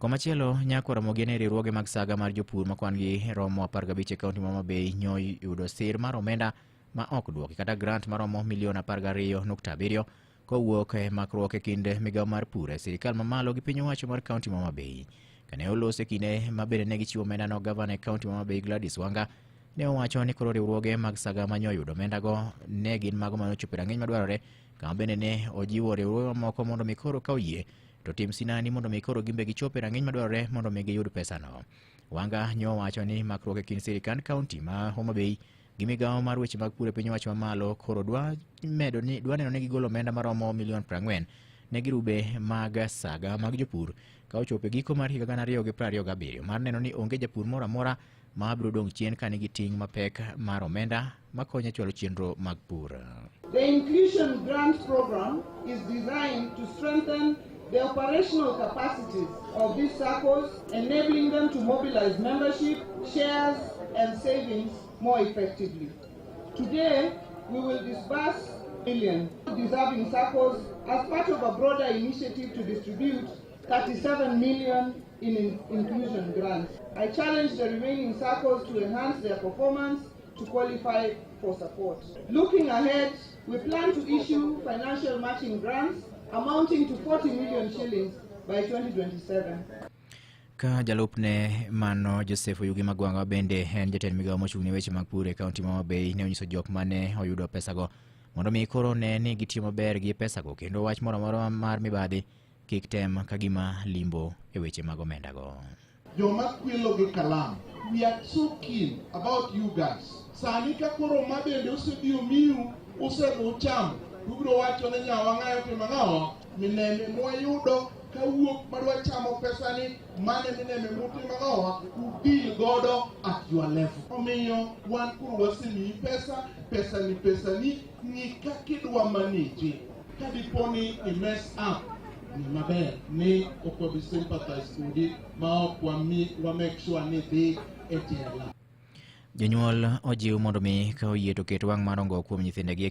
Komachielo, nyako Ramogi ne riwruoge mag saga mar jopur ma kwan gi romo 15 e kaunti ma Homa Bay nyo yudo sir mar omenda ma ok duoki kata grant maromo milion 12.7 kowuok e makruok e kind migawo mar pur e sirikal mamalo gi piny owacho mar kaunti ma Homa Bay. Kane olos e kinde ma bende ne gichiwo omendano, gavana e kaunti ma Homa Bay Gladys Wanga ne owacho ni koro riwruoge mag saga ma nyo oyudo omendago ne gin mago mane ochopo e rang'iny madwarore, kama bende ne ojiwo riwruoge mamoko mondo mi koro ka oyie to tim sinani mondo mi koro gimbe gichop e rang'iny madwarore mondo mi giyud pesano. Wanga nyo owacho ni makruok e kind sirikand kaunti ma Homa Bay gi migawo mar weche mag pur e piny owacho mamalo koro dwa medo ni dwa neno ni gigolo omenda maromo milion 40 ne girube mag saga mag jopur ka ochopo e giko mar higa 2027 mar neno ni onge japur moro amora ma biro dong' chien ka nigi ting' mapek mar omenda makonyo e chwalo chenro mag pur. The Inclusion Grant Program is designed to strengthen the operational capacities of these SACCOs, enabling them to mobilize membership, shares, and savings more effectively. Today, we will disburse million deserving SACCOs as part of a broader initiative to distribute 37 million in inclusion grants. I challenge the remaining SACCOs to enhance their performance to qualify for support. Looking ahead, we plan to issue financial matching grants amounting to 40 million shillings by 2027. Ka jalupne mano Joseph Oyugi Magwanga bende en jatend migawo mochung' ne weche mag pur e kaunti ma Homa Bay ne onyiso jok mane oyudo pesago mondo mi koro ne ni gitiyo maber gi pesago kendo wach moro amora mar mibadhi kik tem ka gima limbo e weche mag omendago. Joma kwelo gi kalam, we are so keen about you guys. Sani ka koro ma bende osebiro miu, usedhi uchamo, ubiro wacho ni nyawa ng'ayo timo ang'owa, mineme mwayudo kawuok madwa chamo pesani, mane mineme mutimo ang'owa, udil godo at your level. Omiyo wan koro wasemiyi pesa, pesani pesani, ng'i kaka idwa manage. Ka dipo ni i mess up, ni maber ni ok wabi sympathize kodi ma ok wami wa make sure ni dhi e jela. Jonyuol ojiw mondo mi ka oyie to ket wang' mar ongo kuom nyithindegi e